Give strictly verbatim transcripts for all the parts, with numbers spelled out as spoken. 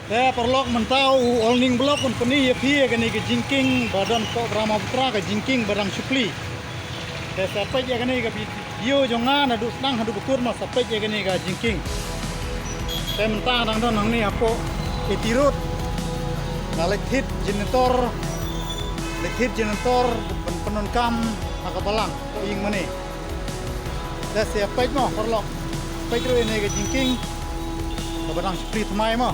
Te paralok, mynta u Olning Vlog un pyni ïa phi ïa kane ka jingkieng ba don hapoh Brahmaputra, ka jingkieng ba dang shu plie. Te sa peit ïa kane ka video jong nga, naduh sdang haduh ba kut, ma sa peit ïa kane ka jingkieng. Te mynta dang don hangne hapoh K T Road. Nga leit thied generator, leit thied generator ban pyndonkam ha ka balang, hapoh ïing mane. Te sa peit mo paralok. Peit ruh ïa kane ka jingkieng kaba dang shu plie thymmai mo.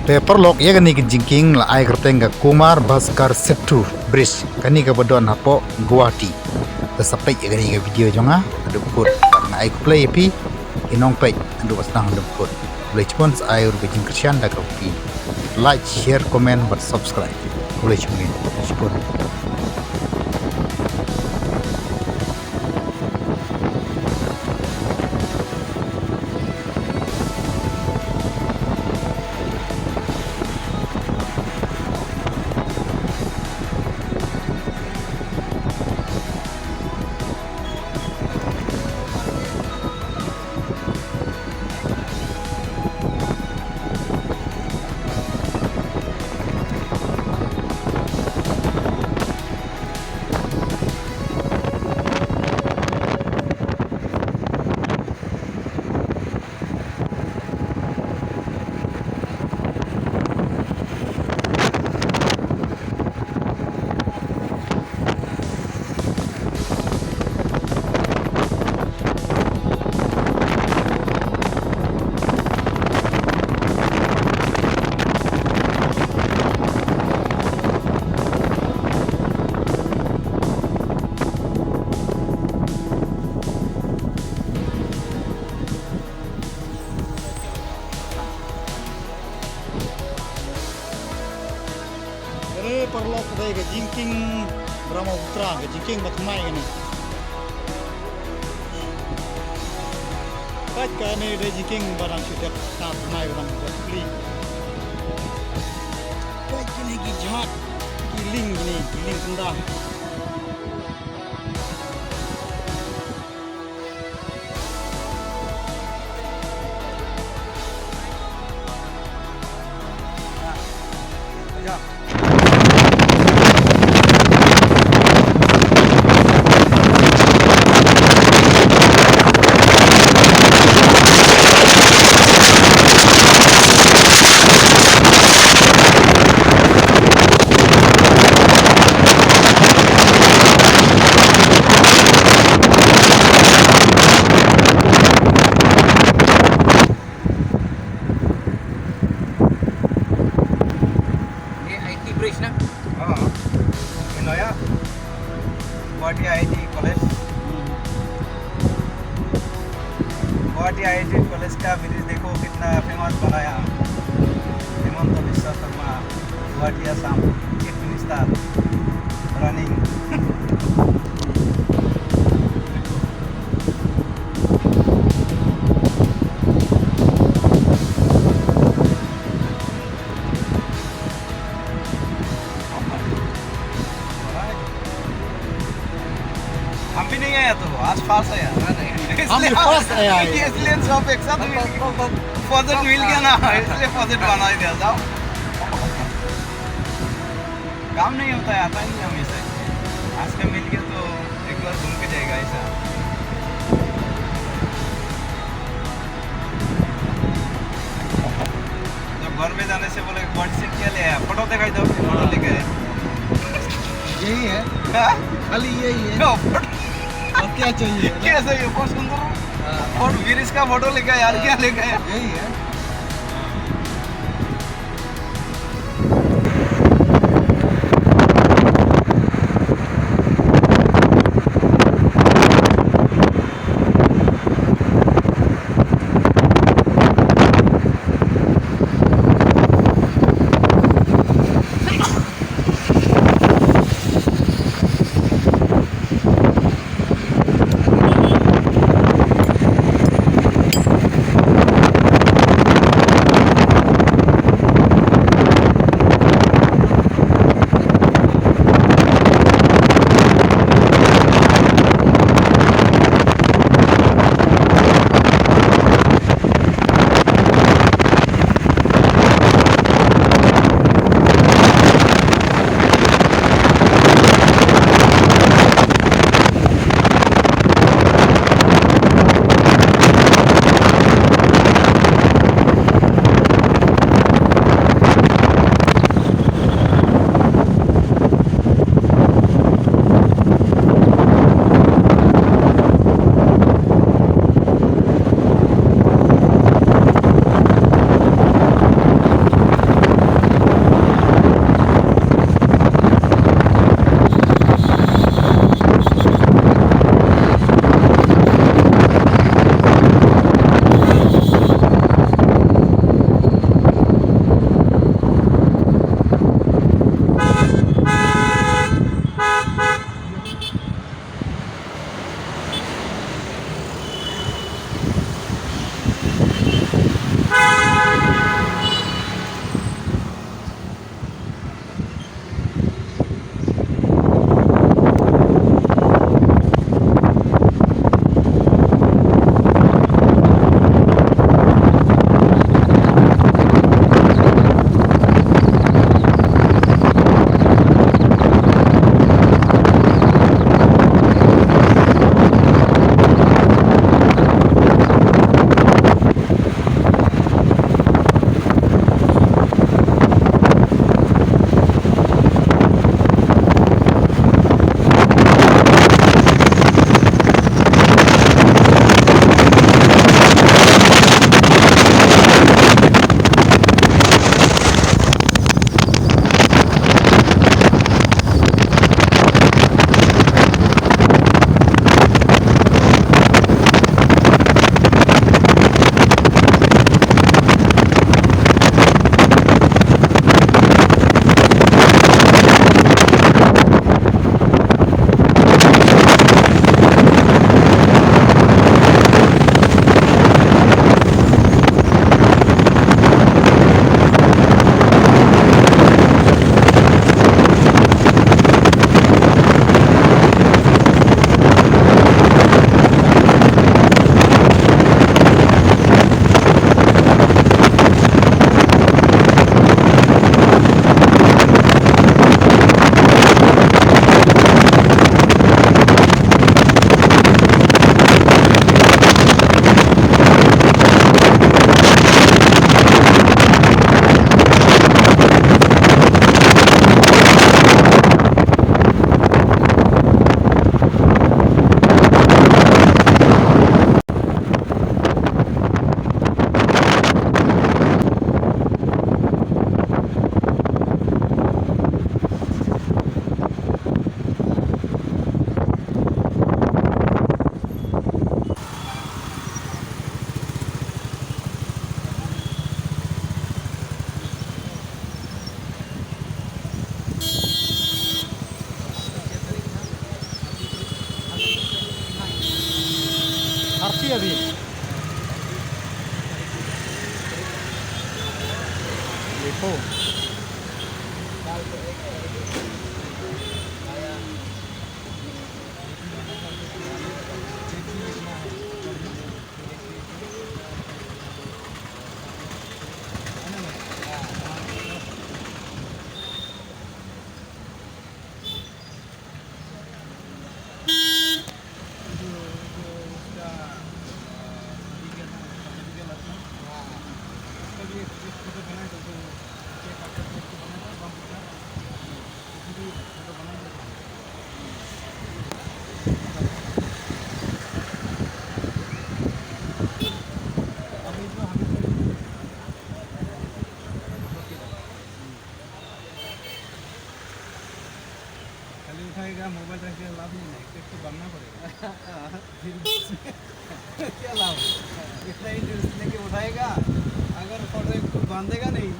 Te paralok, ïa kane ka jingkieng la ai kyrteng ka Kumar Bhaskar Setu Bridge, kane kaba don hapoh Guwahati. Te sa peit ïa kane ka video jong nga haduh ba kut. Bad nga ai khublei ïa phi ki nongpeit haduh ba sdang haduh ba kut. Khublei shibun, sa ai ruh ka jingkyrshan da ka ruh phi like, share, comment bad subscribe. Khublei shibun, shibun. Kane paralok ka dei ka jingkieng Brahmaputra, ka jingkieng ba thymmai kane. Peit kane ka dei jingkieng ba dang shu dep, ba thymmai, ba dang shu dep plie. Peit kine ki jhak, ki lieng kine, ki lieng kynda. ये IT bridge ना? हाँ, ये नया Guwahati IIT college. Guwahati IIT college का ब्रिज देखो कितना फेमस बनाया हिमंत बिस्वा Sharma. Guwahati, Assam, Chief Minister, running. हम भी नहीं आया तो, आज पास आया। हम भी पास आया है। इसलिए सब एक साथ, प्रोजेक्ट मिल गया ना, इसलिए प्रोजेक्ट बना दिया। जाओ। काम नहीं होता है, आता ही नहीं हमेशा। आज का मिल गया तो एक बार घूम के जाएगा ऐसा। जब घर में जाने से बोले, "बर्ड सीट क्या ले आया?" फोटो दिखाई दो, फोटो लेके आया। यही है। हाँ? खाली यही है। No, photo. और क्या चाहिए? क्या चाहिए? बहुत सुंदर। हाँ। और वीर इसका फोटो लेके आया, यार, क्या लेके आया? यही है। देखो। जो, जो उसका, अ, नदी का नाम, नदी का लक्षण। हाँ। उसका भी एक, एक फोटो बनाए तो, जो, एक आकर के उसको बनाए थे, ब्रह्मपुत्र। उसकी भी फोटो बनाए थे। अभी जो हमें खाली उठाएगा, मोबाइल रख के लाभ नहीं है, एक तो बांधना पड़ेगा। फिर क्या लाभ? इतना इंटरेस्ट लेके उठाएगा, अगर फोटो एक बांधेगा नहीं,